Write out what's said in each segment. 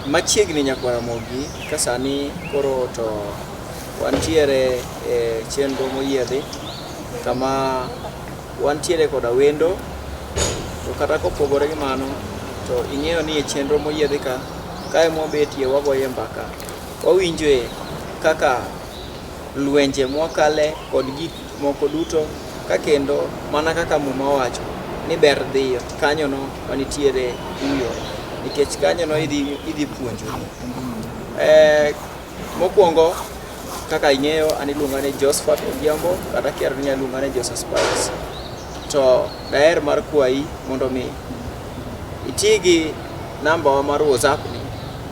Machiegni nyakwar Ramogi ka sani koro to wantiere e chenro moyiedhi kama wantiere koda wendo to kata kopogore gi mano to ing'eyo ni e chenro moyiedhi ka kae mwabetie wagoye mbaka wawinjoe kaka lwenje mwakale kod gik moko duto ka kendo mana kaka muma wacho ni ber dhiyo kanyono manitiere kuyo nikech kanyono idhi, idhi puonjori. Eh, mokwongo kaka ing'eyo an iluonga ni Josephat Odhiambo kata kier ni iluonga ni Joseph Spice. To daher mar kwayi mondo mi iti gi namba wa mar WhatsApp ni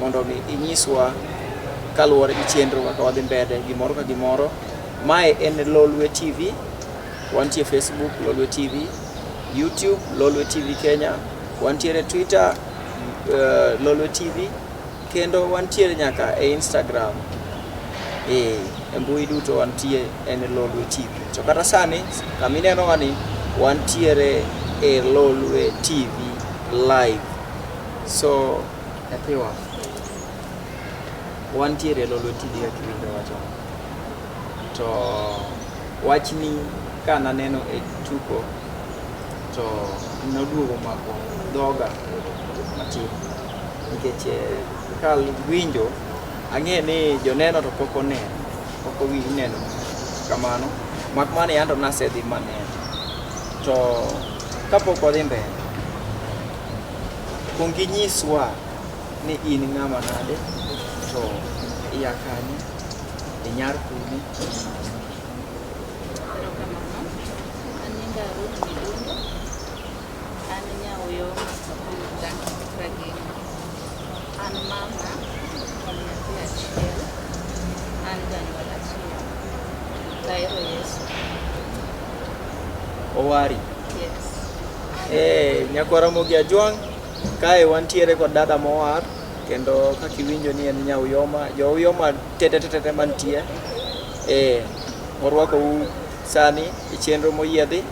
mondo mi inyiswa kaluwore gi chenro kaka wadhi mbele gimoro ka gimoro. Mae en Lolwe TV, wantie Facebook Lolwe TV, YouTube Lolwe TV Kenya, wantiere Twitter Lolwe TV kendo wantiere nyaka e Instagram. E mbui duto wantie en Lolwe TV. To kata sani kama inenowa ni wantiere e Lolwe TV live. So nyathiwa wantiere e Lolwe TV kaka iwinjo wacho. To wachni ka naneno e tuko to noduogo mako dhoga matin nikech kawinjo ang'e ni joneno to pok oneno pok owinj neno kamano mak mana ni anto nasedhi maneno to kapok wadhi mbele kuong inyiswa ni in ng'ama nade to iya kanye inyar kune. Erokamano. An nyinga Ruth Midundo. An nya Uyoma dak Rageng. An mama kuom nyathi achiel. An janyuol achiel. Ahero Yesu. Owari. Yes. Eh, nyakwar Ramogi Ajwang', kae wantiere kod dada mowar kendo kaka iwinjo ni en nya Uyoma, jo Uyoma tete tete tete mantie. Eh, warwakou sani e chenro moyiedhi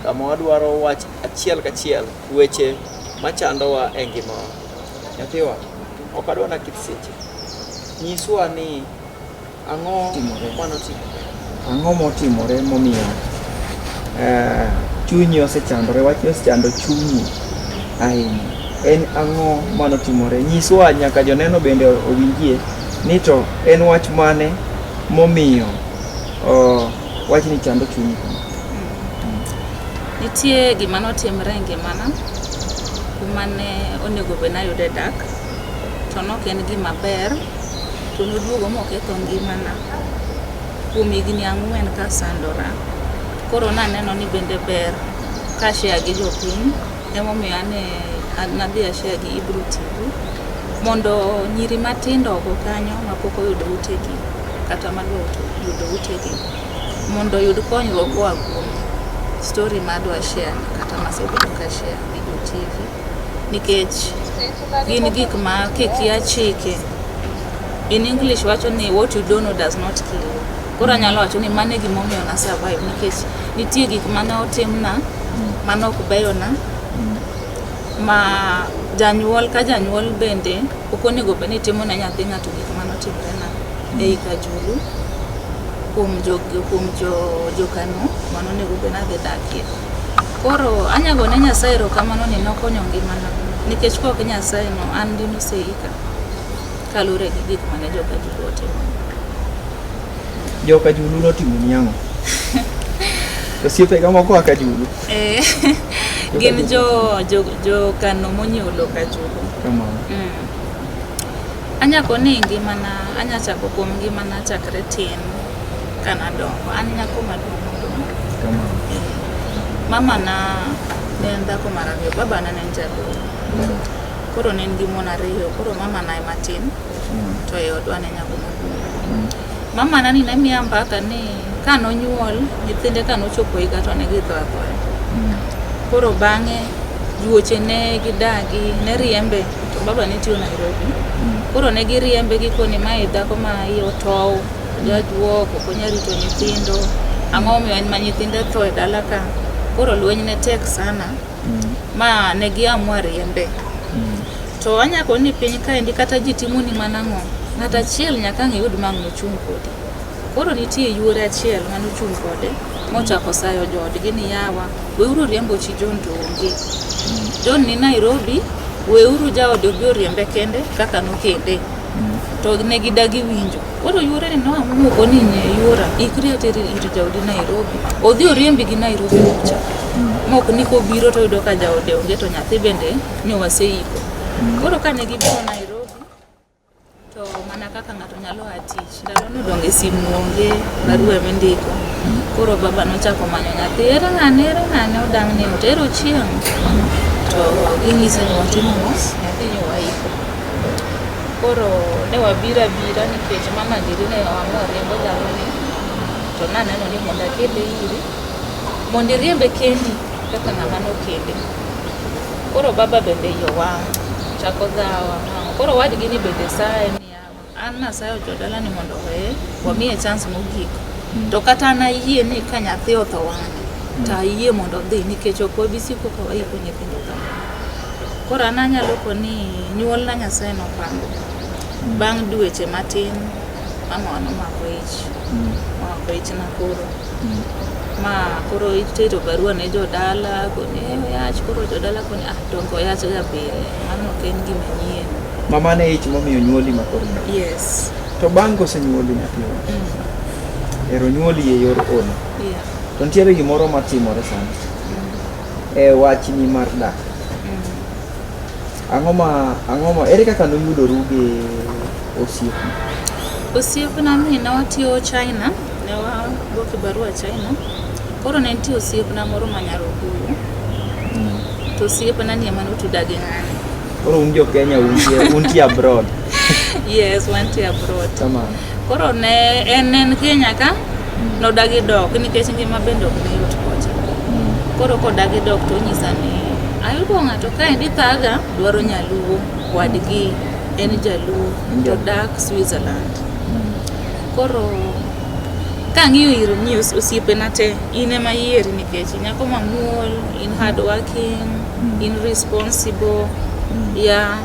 kama wadwaro wach achiel kachiel weche machandowa e ngimawa. Nyathiwa, ok adwa naketh seche. Nyiswa ni ang'o manotimore? Ang'o motimore momiyo chunyi osechandore, wachni osechando chunyi ahinya. En ang'o manotimore? Nyiswa nyaka joneno bende owinjie ni to en wach mane momiyo wachni chando chunyi kama. Nitie gima notimre e ngimana kuma ne onego bed ni ayude dak to nok en gima ber to noduogo moketho ngimana kuom higni 4 kasandora. Koro naneno ni bende ber ka share gi jopiny emomiyo ane nadhi a share gi Ibru TV mondo nyiri matindo oko kanyo mapok oyudo utegi kata madwa yudo utegi mondo oyud konyruok koa kuom story madwa share kata masebedo ka share gi jo TV nikech gin gik ma kikia chike in English wacho ni what you don't know does not kill you. Koro anyalo wacho ni mano e gimomiyo na survive nikech nitie gik mane otimna mane ok beyona ma janyuol ka janyuol bende ok onego bed ni timo ne nyathi ng'ato gik mane otimrena ei Kajulu kuom jo kuom jo jokano mane onego bed ni adhi dakie. Koro anya gone Nyasaye erokamano ni nokonyo ngimana nikech kok Nyasaye no an dine oseika kaluwore gi gik mane joka Julu otimo. Joka Julu notimoni ang'o? Osiepega moko a Kajulu. Eh, gin jo jo jokano monyiewo lo Kajulu. Kamano. Anya koni ngimana, anya chako kuom ngimana chakre tin kanadongo. An nyako maduong' modong'. Kamano. Mama na ne en dhako mar ariyo, babana ne en jaduong'. Koro ne en gi mon ariyo, koro mama na ema tin to e odwa ne nyako maduong'. Mama na ni ne miya mbaka ni kanonyuol, nyithinde kanochopo higa to ne githo athoya. Koro bang'e juoche ne gidagi, ne riembe to baba ne tiyo Nairobi. Koro ne giriembe gikoni mae dhako ma iye otow, jajuok, ok onyal rito nyithindo. Ang'o momiyo en ma nyithinde tho e dala ka. Koro lweny ne tek sana ma ne giamua riembe. To anyako ni piny kaendi kata ji timoni mana ang'o, ng'at achiel nyaka ang' iyud ma ang' nochung' kodi. Koro nitie yuore achiel manochung' kode mochako sayo joodgi ni yawa, weuru riembo chi John to onge. John ni Nairobi, weuru jaode obi oriembe kende kaka nokende. To ne gidagi winjo. Koro yuore ni noamuo ni nye yuora, ikri ateri ir jaodi Nairobi. Odhi oriembi gi Nairobi kucha. Mok ni kobiro to oyudo ka jaode onge to nyathi bende ne waseiko. Koro kane gibiro Nairobi to mana kaka ng'ato nyalo a tich, ndalono donge simu onge, barua emindiko. Koro baba nochako manyo nyathi, ere ng'ane, ere ng'ane, odang' ni ot, ere Ochieng'. To ging'ise ni watimo mos, nyathi nyo waiko. Koro ne wabiro abira nikech mama giri ne oamua riembo jaloni. To naneno ni mondo akele iri, mondo iriembe kendi kaka ng'ama nokende. Koro baba bende iye owang', chako dhawo ang'o. Koro owadgi ni bende saye ni yawa. An nasayo jodala ni mondo oweye, wamiye chance mogik. To kata an ayie ni ka nyathi otho wang'ni, to ayie mondo odhi nikech ok wabi siko ka waiko nyithindo kamano. Koro an anyalo koni nyuolna Nyasaye nopango. Bang' dweche matin, mama nomako ich. Omako ichna koro. Ma koro itero barua ne jodala, koni eh, oyach, koro jodala koni ah, donge oyach ga pile. Mano ok en gima nyien. Mama ne ich momiyo nyuoli ma koro in. Yes. To bang' kosenyuoli nyathiwa, ero nyuoli e yor ono. Yeah. To nitiere gimoro matimore sani e wachni mar dak. Ang'o ma ang'o ma ere kaka nuyudoru gi osiepni? Osiepna ni ne watiyo China, ne wago kibarua China. Koro ne nitie osiepna moro ma nyar Okuyu. To osiepna ni ema notuda gi ng'ani. Koro un jo Kenya untie untie abroad. Yes, wantie abroad. Kamano. Koro ne en en Kenya ka nodagi dok nikech ngima bende ok ne yot kocha. Koro kodagi dok to onyisa ni ayudo ng'ato kaendi thaga dwaro nyaluo wadgi en jaluo to dak Switzerland. Koro kang'iyo ir ni osiepena te in ema yieri nikech nyako mamuol, in hard working, in responsible, yeah,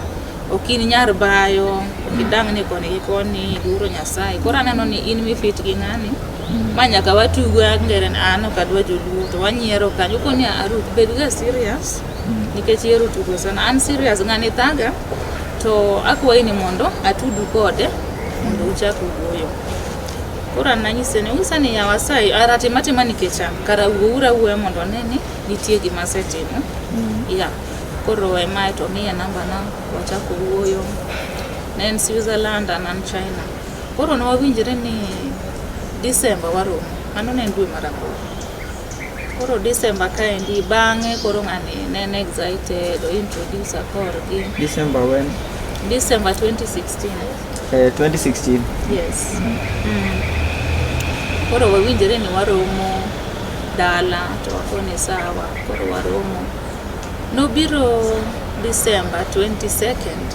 ok in nyar bayo, ok idang'ni koni gi koni, iluoro Nyasaye. Koro aneno ni in mifit gi ng'ani, ma nyaka watugo angere ni an ok adwa joluo to wanyiero kanyo. Okoni a Ruth bed ga serious nikech ihero tugo sana. An serious ng'ani thaga to akwayi ni mondo atudu kode mondo uchak wuoyo. Koro an nanyise ni onyisa ni yawa sai ara tim atima nikech an kara wuouru awuoya mondo one ni nitie gima asetimo. Yeah. Koro ema to miye namba na wachako wuoyo. Ne en Switzerland an an China. Koro ne wawinjre ni December waromo. Mano ne en dwe mar aboro. Koro December kaendi bang'e koro ng'ani ne en excited, o introduce korgi. December when? December 2016. 2016. Yes. Koro wawinjre ni waromo dala to wakone sawa. Koro waromo. Nobiro December 22nd.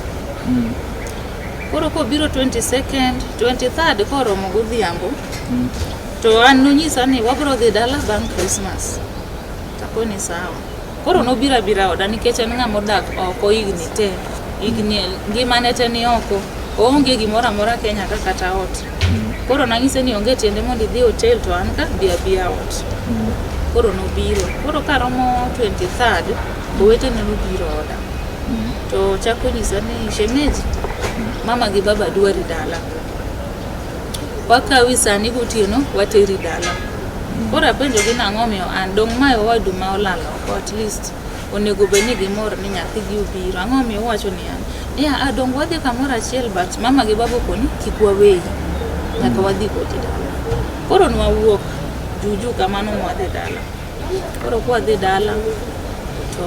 Koro kobiro 22nd, 23rd koromo godhiambo, to an nonyisa ni wabiro dhi dala bang' Christmas. Takoni sawa. Koro nobiro abira oda nikech en ng'ama odak oko higni te. Higni ngimane te ni oko. Oonge gimoro amora Kenya ka kata ot. Koro nanyise ni onge tiende mondo idhi hotel to an ka bi abiya ot. Koro nobiro. Koro karomo 23rd, owetene nobiro oda. To chako nyisa ni shemeji, mama gi baba dwari dala. Wakawi sani gotieno wateri dala. Koro apenjogi nang'o omiyo an dong' mae owadu ma olal oko at least onego bed ni gimor ni nyathigi obiro. Ang'o omiyo uwacho ni an? Niya, ah dong wadhi kamoro achiel but mama gi baba okoni kik waweyi. Nyaka wadhi kodi dala. Koro nwawuok juju kamano mwadhi dala. Koro kwadhi dala to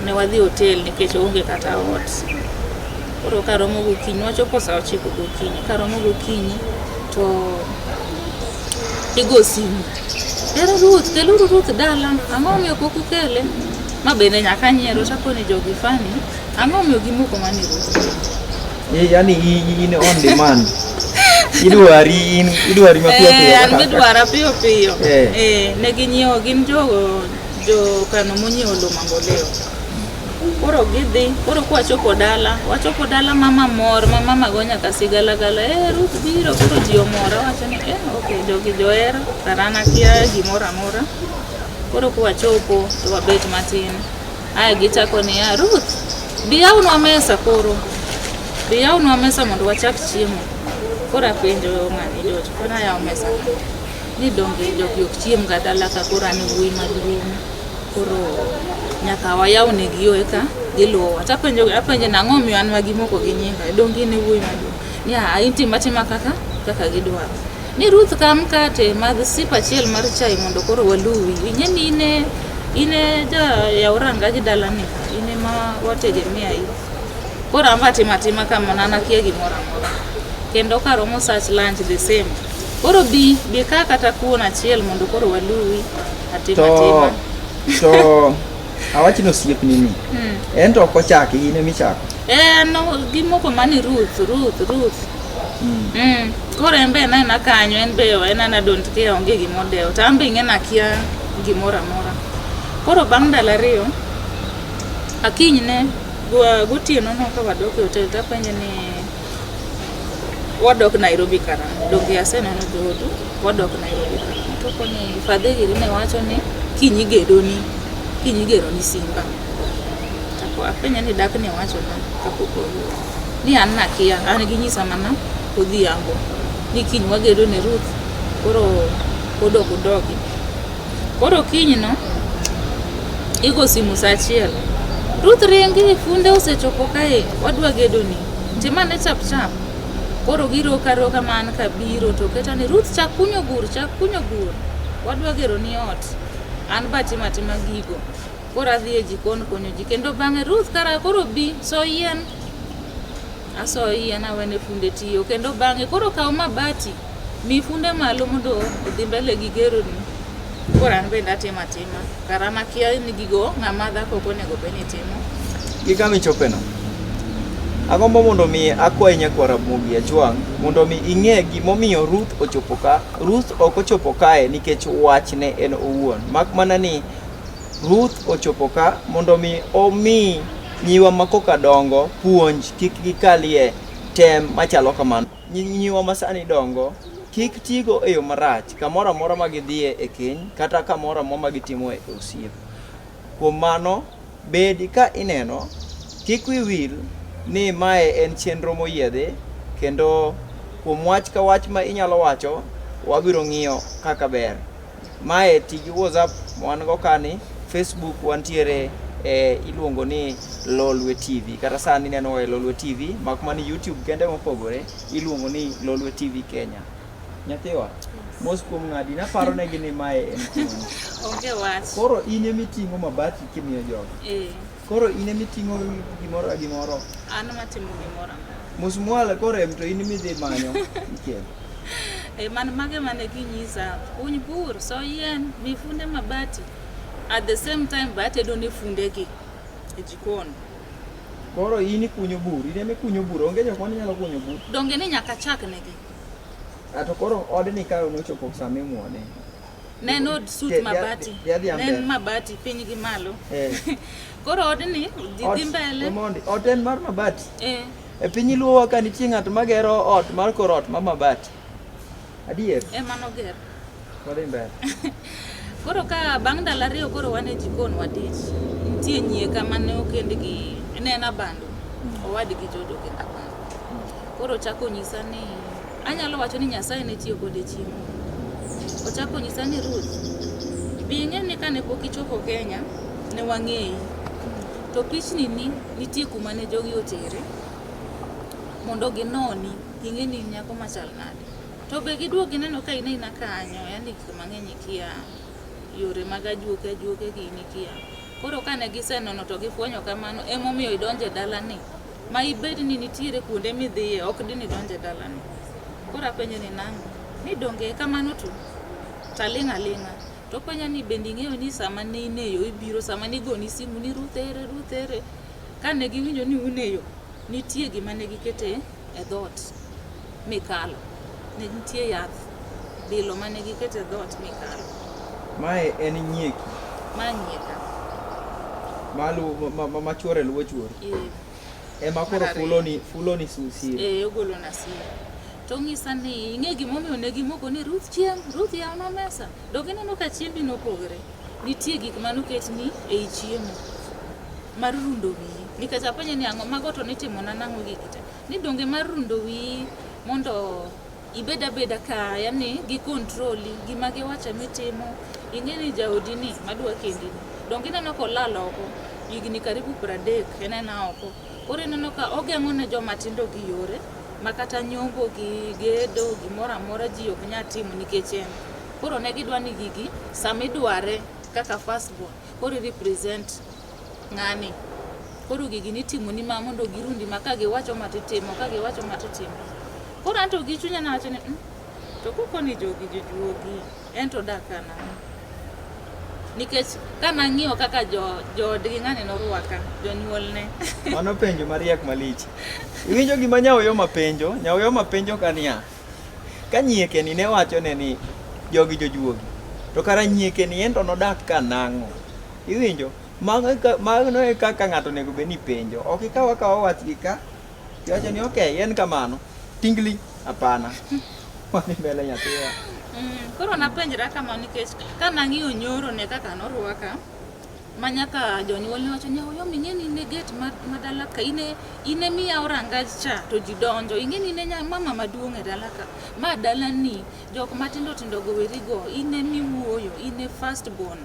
ne wadhi hotel nikech oonge kata ot. Koro karomo gokinyi, wachopo saa ochiko gokinyi. Karomo gokinyi to igo simu. Ere Ruth, keluru Ruth dala. Ang'o omiyo pok ukele? Ma bende nyaka nyiero takoni jogi fani. Ang'o omiyo gimoko mani Ruth? Yaani in on demand. Idwari in idwari mapiyo piyo. An midwara piyo piyo. Eh. Ne ginyiewo gin jogo jo kano monyiewo lo mamboleo. Koro gidhi, koro kwachopo dala, wachopo dala mama mor, ma mama go nyaka sigalagala, eh Ruth biro, koro ji omor, awacho ni eh okay, jogi johera, kara an akia gimoro amora. Koro kwachopo to wabet matin. Ae gichako niya, Ruth, bi yawnwa mesa koro. Bi yawnwa mesa mondo wachak chiemo. Koro apenjo ng'ani George, koro ayawo mesa ka. Ni donge jogi ok chiem ga dala ka koro an e wuoyi maduong'. Koro nyaka wayawnegi yo eka giluwowa. To apenjo apenje ni ang'o momiyo an ma gimoko gi nyinga? Donge in e wuoyi maduong'? Ni ah, in tim atima kaka kaka gidwaro. Ni Ruth ka mkate, madh sip achiel mar chai mondo koro waluwi. Ing'e ni in e in e ja yaw rangaj dalani, in ema wategemea in. Koro an be atimo atima kamano, an akia gimoro amora. Kendo karomo sach lunch the same. Koro bi, bi ka kata kuon achiel mondo koro waluwi. Atima To atima. to awach ni osiepni ni. En to ok ochaki, in ema ichako. Eh, no, gimoko mani Ruth, Ruth, Ruth. Koro en be en aena kanyo, en be en aena don't care, onge gima odewo. To an be ing'e ni akia gimoro amora. Koro bang' ndalo ariyo, akinyne gotieno no ka wadok e hotel tapenje ni wadok Nairobi karang'o? Donge aseneno joodu, wadok Nairobi karang'o? To koni fadhe giri ne wacho ni kiny igedoni, kiny igeroni simba. Tako apenje ni dak ni wacho na kapok wawuok. Ni an nakia, an ginyisa mana odhiambo ni kiny wagedo ne Ruth, koro odok udogi. Koro kiny no igo simu saa achiel. Ruth ringi, funde osechopo kae, wadwa gedoni. Timane chap chap. Koro giroka roka ma an kabiro to keta ni Ruth chak kunyo bur, chak kunyo bur. Wadwa gero ni ot. An be atimo atima gigo. Koro adhi e jikon konyo ji. Kendo bang'e Ruth kara koro bi, so yien. Asoyo yien awene funde tiyo. Kendo bang'e koro kaw mabati, mi funde malo mondo odhi mbele gi geroni. Koro an bende atimo atima. Kara an akia ni gigo ng'ama dhako ok onego bed ni timo. Gi kama ichopeno, agombo mondo mi akwayi nyakwar Ramogi Ajwang' mondo mi ing'e gimomiyo Ruth ochopo ka. Ruth ok ochopo kae nikech wachne en owuon, mak mana ni Ruth ochopo ka mondo mi omi nyiwa ma koka dongo puonj kik gikalie tem machalo kamano. Nyiwa ma sani dongo kik tigo e yo marach kamoro amora ma gidhiye e keny kata kamoro amora ma gitimo e osiep. Kuom mano, bed ka ineno, kik wi wil ni mae en chenro moyiedhi kendo kuom wach ka wach ma inyalo wacho, wabiro ng'iyo kaka ber. Mae ti gi WhatsApp wan go kani, Facebook wantiere e iluongo ni Lolwe TV. Kata sani ineno e Lolwe TV, mak mana YouTube kende mopogore iluongo ni Lolwe TV Kenya. Nyathiwa, mos kuom ng'adi, naparo negi ni mae en kuon. Onge wach. Koro in ema iting'o mabati kimiyo jogi. Eh, Koro in ema iting'o gimoro ka gimoro. an matimo gimoro amora. Musmwal koro em to in midhi manyo ikelo. E, man mage mane ginyisa, kuny bur, so yien, mi funde mabati. At the same time be atedo ne fundegi e jikon. Koro in ikunyo bur, in ema ikunyo bur, onge jok mane nyalo kunyo bur. Donge ni nyaka chak negi. Ah, to koro odni ka nochopo sama imuone. Ne en od sut mabati. Ne en mabati piny gi malo. Eh. Koro odni ji dhi mbele. Omondi, ot en mar mabati. Eh. E piny Luo ka nitie ng'at magero ot mar kor ot mar mabati. Adier. Ema noger. Wadhi mbele. Koro ka bang' ndalo ariyo koro wan e jikon wadich. Nitie nyieka mane okend gi ne en Abando. Owadgi Jojo okend Abando. Koro ochako onyisa ni anyalo wacho ni Nyasaye ne tiyo kode chiemo. Ochako onyisa ni Ruth, bi ing'e ni kane pok ichopo Kenya, ne wang'eyi. To pichni ni nitie kuma ne jogi otere mondo ginoni, ging'e ni in nyako machal nade. To be giduog gineno ka in aina kanyo, yani gik mang'eny ikia, yore mag ajuoke ajuoke gini ikia. Koro kane gisenono to gifwenyo kamano, emomiyo idonjo e dalani. Ma ibed ni nitiere kuonde midhiye, ok dini idonj e dalani. Koro apenje ni nang'o? Ni donge kamano to? Taling' aling'a. To openja ni bende ing'eyo ni sama ne in e yo ibiro, sama ne igoni simu ni Ruth ere, Ruth ere. Kane giwinjo ni un e yo, nitie gima ne gikete e dhoot mikalo. Ne nitie yath bilo mane gikete e dhoot mikalo. Mae en nyieki. Ma nyieka. Ma chuore luwo chuori. Eh. Ema koro Mar ariyo. fulo ni siri. Eh, ogolona siri. To ong'isa ni ing'e gimomiyo ne gimoko ni Ruth chiem, Ruth yawna mesa. Dok ineno ka chiembi nopogre. Nitie gik manoketni ei chiemo mar rundo wiyi. Nikech apenje ni ang'o mago to nitimona nang'o gigi te. Ni donge mar rundo wiyi mondo ibed abeda ka yani gi controli gima giwacho mitimo. Ing'e ni jaodi ni madwa kendi ni. Donge ineno kolal oko higni karibu 30 en ena oko. Koro ineno ka ogeng'o ne joma tindo gi yore ma kata nyombo gi gedo gimoro amora ji ok nyal timo nikech en. Koro ne gidwa ni gigi sama idware kaka first born koro i represent ng'ani. Koro gigi nitimoni ma mondo girundi ma ka giwacho ma titimo ka giwacho ma titimo. Koro anto gi chunya nawacho ni to koko ni jogi jojuogi en to odak ka nang'o? Nikech kanang'iyo kaka joodgi ng'ani norwaka, jonyuolne. Mano penjo mariek malich. Iwinjo gima Nyaoyoma penjo? Nyaoyoma penjo ka niya, ka nyieke ni ne wacho ne ni jogi jojuogi, to kara nyieke ni en to nodak ka nang'o? Iwinjo? Mano e kaka ng'ato onego bed ni penjo. Ok ikaw akawa wach gi ka, tiwacho ni okay, en kamano. Tingli, hapana. Wadhi mbele nyathiwa. Koro napenjra kama nikech kanang'iyo nyoro ne kaka norwaka, ma nyaka jonyuol ne wacho Nyaoyoma ing'e ni in e gate ma dala ka, in e miyawo rangach cha to ji donjo. Ing'e ni in e mama maduong' e dala ka. Ma dalani, jok matindo tindo go weri go, in e miwuoyo, in e first born.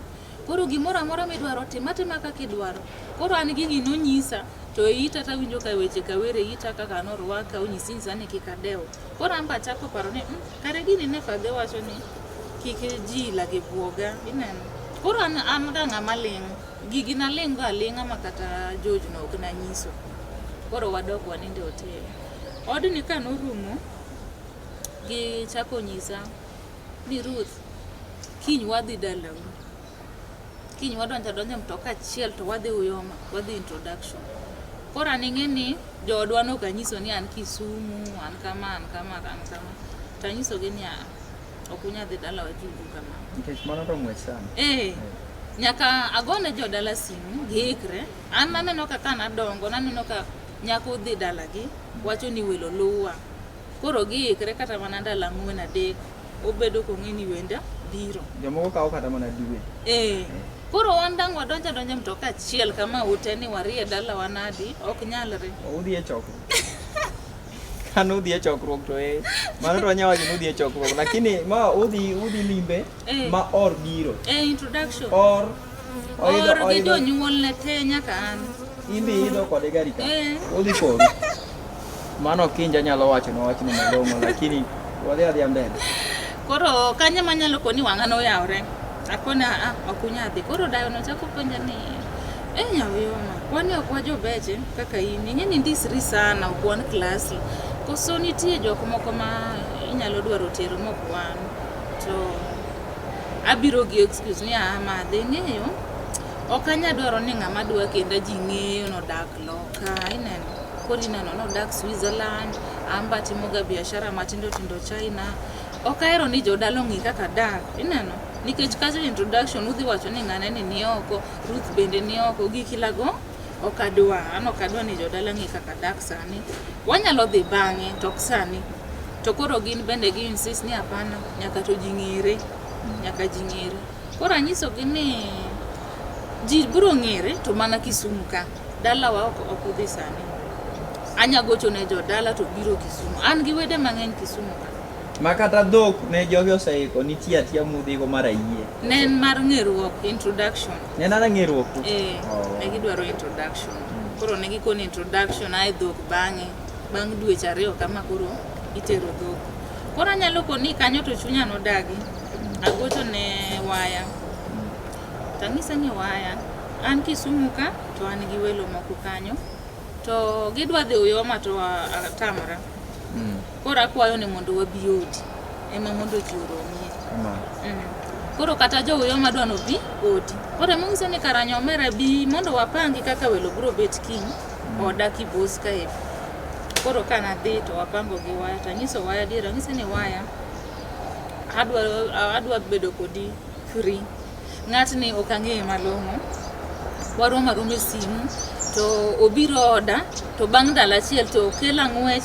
Koro gimoro amora midwaro tim atima kaka idwaro. Koro an gigi nonyisa to e ita tawinjo ka weche ka were ita kaka norwaka onyisi nyisa ni kik adew. Koro an be achako paro ni kare gini ne fadhe wacho ni kik ji lage buoga ineno. Koro an ga ng'ama ling'. Gigi naling' go aling'a ma kata George no ok nanyiso. Koro wadok wanindo e hotel. Odni ka norumo, gichako nyisa ni Ruth, kiny wadhi dalau. Kiny wadonjo adonja e mtoka achiel to wadhi Uyoma, wadhi introduction. Koro an ing'e ni joodwa nok anyiso ni an Kisumu, an kama, an kama, an kama. To anyisogi ni ok unyal dhi dalawa juju kama. Nikech mano to ng'wech sana. Eh, nyaka agone jodala simu giikre. An naneno ka kanadongo, naneno ka nyako dhi dalagi, wacho ni welo luwa. Koro giikre kata mana ndalo ang'wen adek, obedo kong'e ni wenda biro. Jomoko kawo kata mana dwe. Eh, koro wan dang' wadonjo adonja e mtoka achiel kama ute ni warie dalawa nadi, ok nyalre. Udhi e chokruok. Kane udhi e chokruok to eh, mano to wanyalo wacho ni udhi e chokruok, lakini ma udhi limbe ma or biro. Eh, introduction. Or oidho Or gi oidho jonyuolne te nyaka an. in be idho kode gari ka. Eh. Udhi koru. Mano kinja nyalo wacho no wachno malong'o, lakini wadhi adhiya mbele. Koro kanyo manyalo koni wang'a noyawre. Akone a ok unyal dhi. Koro dayo nochako penja ni eh Nyaoyoma, kwani ok wajobeche kaka in. Ing'e ni ndisri sana, ok wan klasi. Koso nitie jok moko ma inyalo dwaro tero mok wan. To abiro gi excuse ni aa madhi ing'eyo. Ok anya dwaro ni ng'ama dwa kenda ji ng'eyo nodak loka ineno. Koro ineno nodak Switzerland, an be atimoga biashara matindo tindo China. Ok ahero ni jodala ong'e kaka adak, ineno. Nikech kacha introduction udhi wacho ni ng'ane ni ni oko, Ruth bende ni oko, gikilago ok adwa. An ok adwa ni jodala ng'e kaka adak sani. Wanyalo dhi bang'e, to ok sani. To koro gin bende gi insist ni hapana, nyaka to ji ng'ere. Nyaka ji ng'ere. Koro anyisogi ni ji biro ng'ere to mana Kisumu ka. Dalawa ok udhi sani. Anya gocho ne jodala to biro Kisumu. An gi wede mang'eny Kisumu ka. Ma kata dhok ne jogi oseiko nitie atia mudhigo mar ayie. Ne en mar ng'eruok, introduction. Ne en ana ng'eruok. Eh, Oh. ne gidwaro introduction. Koro ne gikoni introduction ae dhok bang'e. Bang' dweche ariyo kama koro itero dhok. Koro anyalo koni kanyo to chunya nodagi. Agocho ne waya. Tang'ise ni waya, an Kisumu ka to an gi welo moko kanyo. To gidwa dhi Uyoma to atamra. Koro akwayo ni mondo wabi odi. Ema mondo ji oromie. Koro kata jo Uyoma dwa nobi odi. Koro emong'iso ni kara nyomera bi mondo wapangi kaka welo biro bet kiny oda Kibos kae. Koro kanadhi to wapango gi waya to anyiso waya adier anyise ni waya adwa bedo kodi free. Ng'atni ok ang'eye malong'o. Waromo aroma e simu to obiro oda to bang' ndalo achiel to okela ng'wech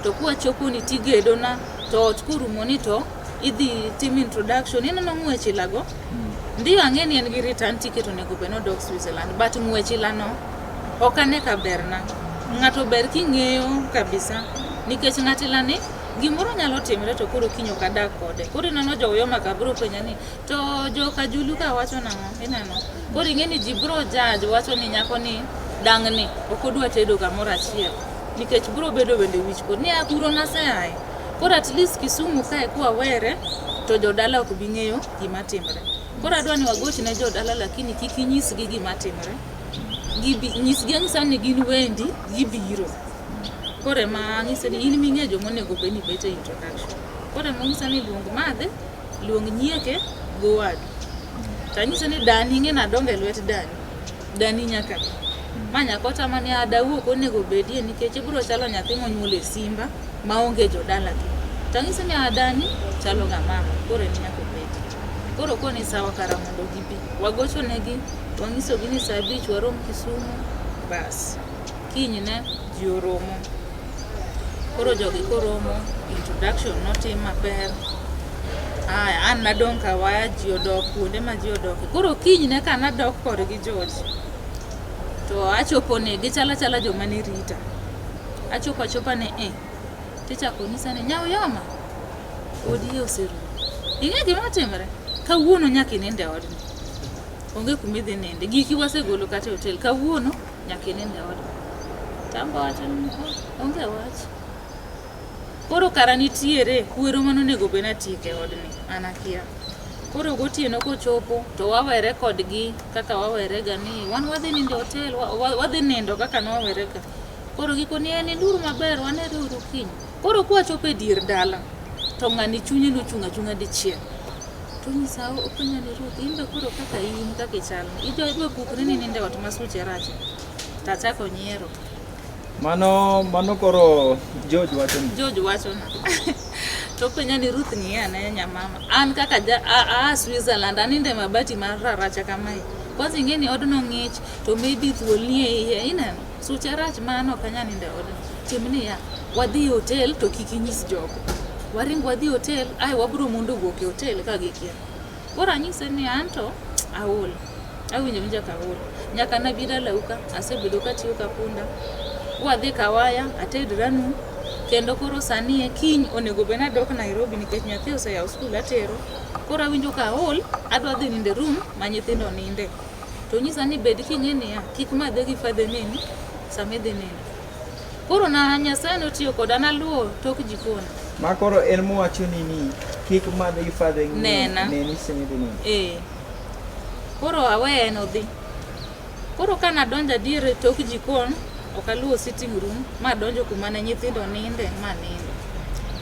to kwachopo ni tigedona to ot korumo ni to idhi tim introduction. Ineno ng'wech ilago? Ndiyo ang'e ni en gi return ticket onego bed ni odok Switzerland but ng'wech ilano ok ane ka berna. Ng'ato ber king'eyo kabisa nikech ng'at ilani gimoro nyalo timre to koro kiny ok adak kode. Koro ineno jo Uyoma ka biro penja ni to joka Julu ka wacho nang'o? Ineno? Koro ing'e ni ji biro judge wacho ni nyako ni dang'ni ok odwa tedo kamoro achiel nikech biro bedo bende wich kuot ni a kuro naseaye. Koro at least Kisumu kae kwawere to jodala ok bi ng'eyo gima timre. Koro adwa ni wagoch ne jodala lakini kik inyisgi gima timre. Gibi, nyisgi anyisa ni gin wendi gibiro. Koro ema anyise ni in ming'e joma onego bed ni bet e introduction. Koro ema onyisa ni luong madhe, luong nyieke gowadu. To anyise ni dani ing'e ni adongo e lwet dani. Dani nyaka bi. Ma nyaka otama ni adau ok onego bedie nikech ibiro chalo nyathi monyuol e simba maonge jodalagi. To anyise ni adani chalo ga mama koro en nyaka obedi. Koro koni sawa kara mondo gibi. Wagocho negi, wanyisogi ni saa abich warom Kisumu, bas. Kinyne ji oromo. Koro jogi koromo, introduction notim maber. Aya, an nadong' kawaya ji odok kuonde ma ji odoke. Koro kinyne ka nadok kodgi George, to achopo ni gichalo achala joma ne rita. Achopo achopa ni e, tichako nyisa ni Nyauyoma, odi oserumo. Ing'e gima timre? Kawuono nyaka inind e odni. Onge kuma idhi ninde. Giki wasegolo kata e hotel. Kawuono nyaka inind e odni. Tambo wacho ni "Oh, onge wach. Koro kara nitiere kwero manonego bed ni atieko e odni, an akia. Koro gotieno kochopo to wawere kodgi kaka wawerega ni wan wadhi nindo e hotel, wadhi nindo kaka nwawerega. Koro gikoni en ninduru maber, wanere uru kiny. Koro kwachopo e dier dala, to ng'ani chunye nochung' achung'a dichiel. To onyisa openja ni Ruth, in be koro kaka in kaka ichal, idwa idwa pukri ni nindo e ot ma suche rach. To achako nyiero. Mano koro George wacho ni. George wacho na. To penja ni Ruth ng'iya ane nyamama. An kaka ja a Switzerland aninde mabati mar raracha kamae. Kwanza ing'e ni odno ng'ich to maybe thuol nie iye ineno. Suche rach mano ok anyal nindo e odno. Tim niya, wadhi e hotel to kik inyis jogo. Waring wadhi e hotel ae wabiro mondo wuok e hotel ka gikia. Koro anyise ni anto aol. Awinjo awinja ka aol. Nyaka nabi dalau ka, asebedo katiyo ka punda. Wadhi Kawaya, atedranu. Kendo koro sani e kiny onego bed ni adok Nairobi nikech nyathi oseyawo skul atero. Koro awinjo ka aol, adwa dhi nindo e room ma nyithindo ninde. To onyisa ni bed king'e niya, kik madhe gi fadhe neni sama idhi nindo. Koro na Nyasaye notiyo koda naluwo tok jikon. Ma koro en mowacho ni kik madhe gi fadhe Nena. neni sama idhi nindo. Eh. Koro aweye en odhi. Koro ka nadonjo adier e tok jikon, ok aluwo sitting room, madonjo kuma ne nyithindo ninde, ma nindo.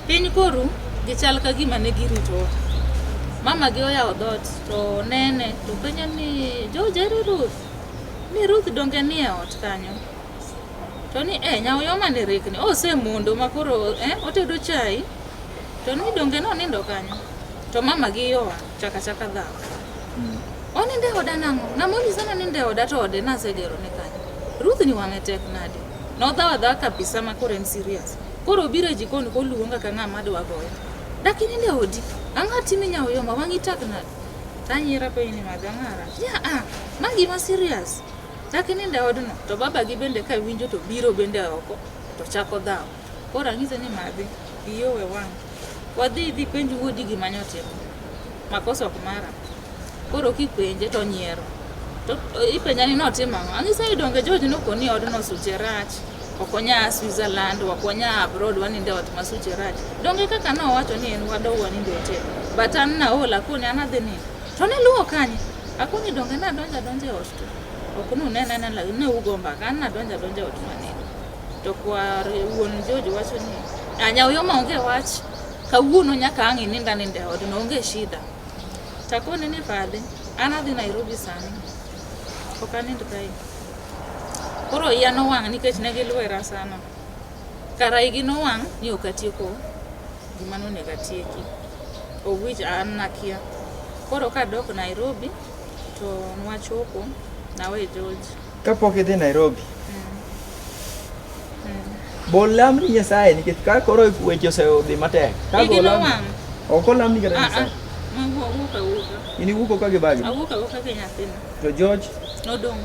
Piny koru, gichal ka gima ne giritowa. Mama gi oyawo dhoot to nene to penja ni George ere Ruth? Ni Ruth donge nie ot kanyo. To ni eh Nyauyoma ni rikni osemondo ma koro otedo chai. To ni donge nonindo kanyo. To mama gi yowa chaka chaka dhawo. Onindo e oda nang'o? Ng'ama onyisa ni onindo e oda to ode nasegero ne kanyo. Ruth ni wang'e tek nade? Nodhawo adhawa kabisa ma koro en serious. Koro obiro e jikon koluonga ka ng'ama dwa goya. Dak inindo e odi? Ang'o timi Nyauyoma? Wang'i tek nade? Tanyiera piny ni madhi ang'o rach? Ya ah, ma gima serious. Dak inindo e odno? To baba gi bende ka winjo to biro bende oko to chako dhawo. Koro anyise ni madhi, iyi owe wang'. Wadhi idhi penj wuodi gima nyotimo. Makosa ok mara. Koro kipenje to nyiero. To ipenja ni notimo ang'o? Anyise ni donge George nokoni odno suche rach. Ok onya Switzerland, ok wanya abroad wanindo e ot ma suche rach. Donge kaka nowacho ni en wadog wanindo e hotel. But an naol akoni an adhi nindo. To niluwo kanye? Akoni donge nadonjo adonja e ot to. Ok nunena anena ne ugo mbaka. An nadonjo adonja e ot manindo. To kwar wuon George wacho ni "Ah, Nyauyoma onge wach. Kawuono nyaka ang' inind aninda e odno onge shida. Takone ni fadhe, an adhi Nairobi sani. Ok anind kae. Koro iya nowang' nikech ne gilwera sana. Kara igi nowang' ni ok atieko gima nonego atieki. Of which an nakia. Koro kadok Nairobi to nwachopo. Nawe George. Kapok idhi Nairobi. Bol lam ni Nyasaye nikech ka koro weche osedhi matek. Ka Igi go lam. nowang'. Ok olamni kata Ah, ah. Nyasaye. Awuok awuoka. In iwuok ka gi bagi. Awuok awuoka gi nyathina. To George Nodong'.